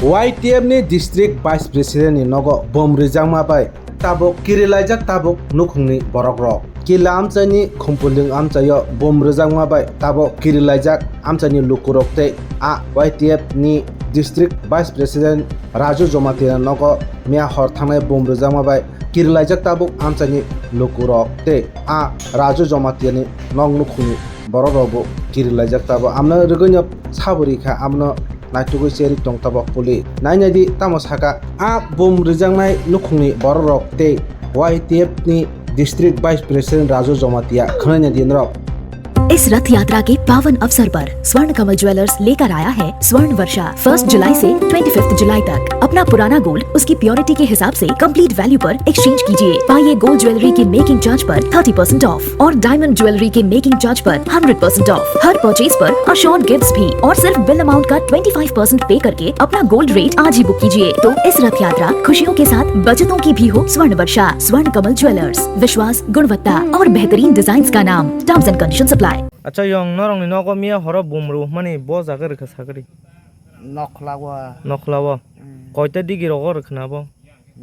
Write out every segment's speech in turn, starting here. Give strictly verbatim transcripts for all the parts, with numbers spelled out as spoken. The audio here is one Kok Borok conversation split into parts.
Y T F ni District Vice President ni nogo bom rijakma bai tabuk kirilaijak tabuk nukhungni borok rok. Kila amchaini Khumpuling amchaio bom rijakma bai tabuk kirilaijak amchaini lukurok tei a Y T F ni District Vice President Raju Jamatia nogo miya hor thangnai bom rijakma bai kirilaijak tabuk amchaini lukurok tei a Raju Jamatia ni nok nukhungni borok rok bo kirilaijak tabuk. Amno rwgwino saburi kha amno naitugwi cherwi tong tabok puli. Nainai di tamo saka a bom rijaknai nukhungni borok rok tei Y T F ni District Vice President Raju Jamatia khwnai nai di norok. इस रथ यात्रा के पावन अवसर पर स्वर्ण कमल ज्वेलर्स लेकर आया है स्वर्ण वर्षा। फर्स्ट जुलाई से ट्वेंटी फिफ्थ जुलाई तक अपना पुराना गोल्ड उसकी प्योरिटी के हिसाब से कंप्लीट वैल्यू पर एक्सचेंज कीजिए। पाइए गोल्ड ज्वेलरी के मेकिंग चार्ज पर थर्टी परसेंट ऑफ और डायमंड ज्वेलरी के मेकिंग चार्ज पर हंड्रेड परसेंट ऑफ। हर परचेज पर अश्योर्ड गिफ्ट्स भी और सिर्फ बिल अमाउंट का ट्वेंटी फ़ाइव परसेंट पे करके अपना गोल्ड रेट आज ही बुक कीजिए। तो इस रथ यात्रा खुशियों के साथ बचतों की भी हो स्वर्ण वर्षा। स्वर्ण कमल ज्वेलर्स, विश्वास, गुणवत्ता और बेहतरीन डिजाइन्स का नाम। Terms and conditions apply. Acha, yong norokni nogo miya horo bum rw hwnmani bo jaga rwkha sakri? Nokhla o. Nokhla o? Mm. Koita digi rogo rwkhwna bo?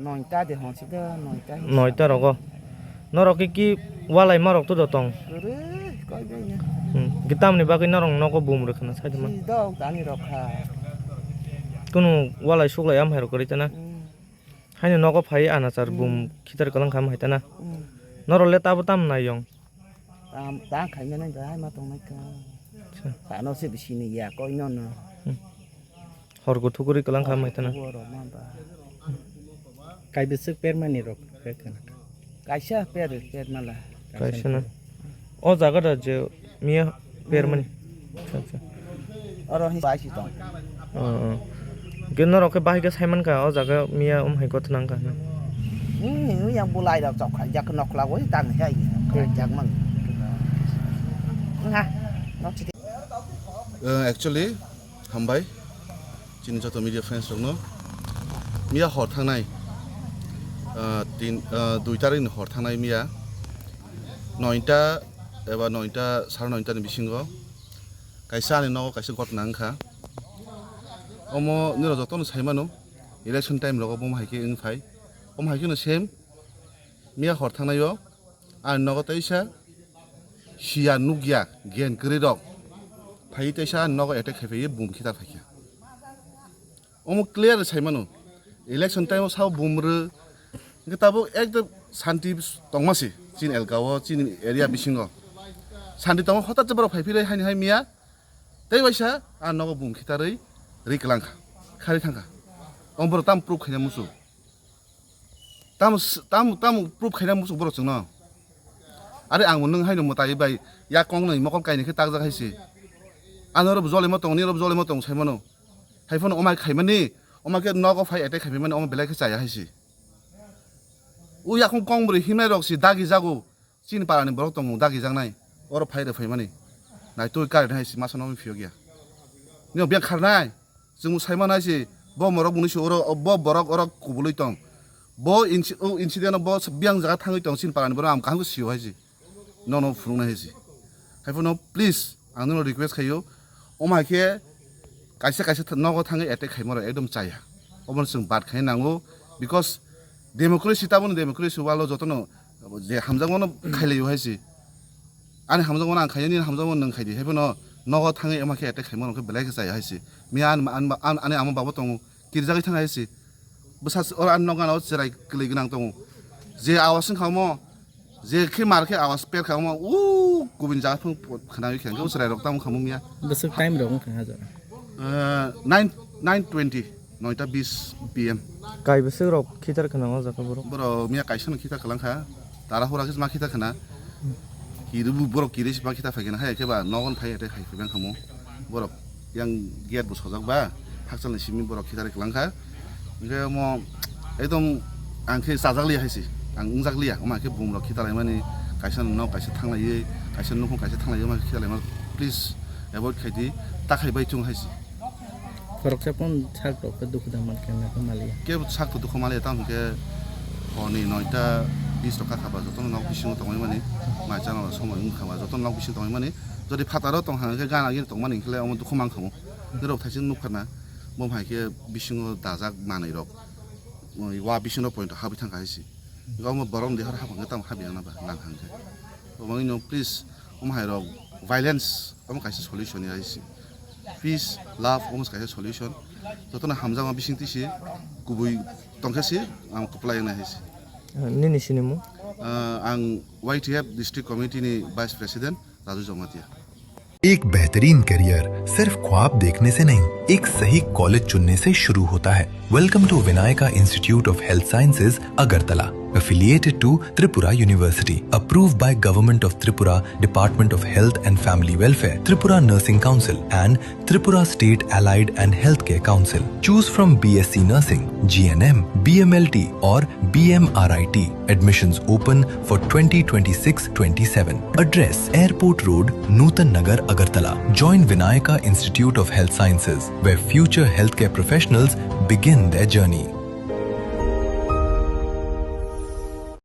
Noita de hwnsi do, noita. Noita rogo. Norok ki, ki walai marok to do tong? Kwrwi, koi bai ya. Hmm. Ki tamni bagwi norok nogo bum rwkhwna sai de man? Chini dok tani rok kha. Kunu walai suklai am hai rok kwrwi tana? Mm. Haino nogo phai anachar bum khitar kwlang kha am hai tana? Mm. Norok le tabo tam nai yong? Tam, tang khaina nai bai ma tongnai ka. Acha. Sano se bisi ni ya koi no no. Hmm. Hor go thukuri kwlang kha mai tana. Hor go thukuri rok ma ba. Kai bwswk permani rok rek kana. Kaisa per, per mala. Kaisa na. O jaga da je miya permani. Hmm. Acha, acha. Oro hi bai si tong. Oh, oh. Ke norok khe bahai khe saiman kha, o jaga miya um hai gotna wngkha hwnwi. Hmm, yang bulai rok chok khai jak nokhla goi tang hai. Hmm. Jak mang. Nga, nok chiti. Eh, actually, hambai. Chini joto media friends rokno. Miya hor thangnai, eh, tin, eh, dui tarikni hor thangnai miya. Noita eba noita, sare noita ni bisingo. Kaisa ani nogo kaisa gotna wngkha. Omo nirok jotono sai mano, election time rogo bo hai khe wng phai. Omo hai kheno same, miya hor thangnai o ani nogo teisa siya nukya gen kwrwi rok phai teisa ani nogo attack khai phai bum khitar phai kha. Omo clear sai mano. Election time o sao bum rw. Hwnkhe tabuk ekdom santi tongma se chini elka o, chini area bisingo. Santi tongma hothat se borok phai philai haini hai miya. Tei waisa a nogo bum khitarwi ri kwlang kha. Khari thang kha. Omo borok tamo proof khaina muchung. Tamo s-, tamo, tamo proof khaina muchung borok chwngno. Are ang bo nwng haino mwtai bai yak kong nwi mokol kainwi khe takjak hai se. Ano oro bo jolima tongo, nini oro bo jolima tongo sai mano. Hai phano omai khaimani, omai khe nogo phai attack khaimani, omo belai khe chaya hai se. O yakung kong bwrwi himnai rok se dagi jago, chini para ni borok tongo dagi jaknai, oro phai rw phaimani. Nai twi current hai se masa nokni phiyok ya. Nini biyang kharnai, chwng bo sai manai se, bo morok buni se oro, bo borok oro kubului tong. Bo inci-, o incident o bo biyang jaga thangwi tong, chini para ni borok ang kaham khe sio hai se. Nono phunuknai hai se. Hai phano please ang nono request khaio. Omo hai khe kaisa kaisa th-, nogo thangwi attack khaima rok ekdom chaya. Obono chwng bad khai nango because democracy taboni democracy world o jotono je hamjakmano khailaio hai se. Ani hamjakmano ang khaio, nini hamjakmano nwng khaidi. Hai phano nogo thangwi omo khe attack khaima rok khe belai khe chaya hai se. Miya ani, ani, ani, ani ama babo tongo. Kirjagwi thang hai se. Bwsa oro ani nok gana o chwrai kwlwi gwnang tongo. Je awas wngkha omo, je khe mar khe awas per kha omo, o kubun jaga phung khwnawi khe hwnkhe o chwrai rok tamo khamung ya. Bwswk time rok wngkha ha jora? Eh, nine, nine twenty, noita bis P M. Kai bwswk rok khitar khwna o jaga borok? Borok miya kaisa no khitar kwlang kha. Tara hura khe ma khitar khwna. Kiri bu borok kiri si ma khitar phai khwna hai khe ba nogon phai attack khai phai bang khamu. Borok yang gate bo sojak ba, hakchal ni simi borok khitar kwlang kha. Hingke omo ekdom ang khe chajak liya hai se, ang wngjak liya. Omo hai khe bum rok khitar lai mani, kaisa no nok kaisa thang lai, kaisa nukhung kaisa thang lai, omo khitar lai mani. Please avoid khai di, ta khai bai chung hai se. Khoroksa pon sak rok khe dukhu da man khe na khe maliya. Kebo sak to dukhu maliya, tamo hwnkhe hor ni noita bis rok kakha ba jotono nok bisingo tongwi mani, mai chana rok somoi wng kha ba jotono nok bisingo tongwi mani, jodi phataro tong kha hwnkhe gana gini tong mani hwnkhe le omo dukhu man kha mo. Norok thaising nuk kha na, Bo hai khe bisingo dajak manwi rok, wa bisingo point habwi thang kha hai se. Omo borok ni dehor habang khe tamo habya na ba nang hang khe. Omo no please, omo hai rok violence omo kaisa solution ya hai se. Peace, love omo kaisa solution. Jotono hamjakma bising twi se kubui tong khe se ang kwplai wngnai hai se. Nini sinimung? Ah, ang Y T F District Committee ni Vice President Raju Jamatia. एक बेहतरीन करियर सिर्फ ख्वाब देखने से नहीं, एक सही कॉलेज चुनने से शुरू होता है। Welcome to Vinayaka Institute of Health Sciences, Agartala, affiliated to Tripura University, approved by Government of Tripura, Department of Health and Family Welfare, Tripura Nursing Council, and Tripura State Allied and Healthcare Council. Choose from B S C Nursing, G N M, B M L T, or B M R I T. Admissions open for twenty twenty-six twenty-seven. Address: Airport Road, Nutan Nagar, Agartala. Join Vinayaka Institute of Health Sciences, where future healthcare professionals begin their journey.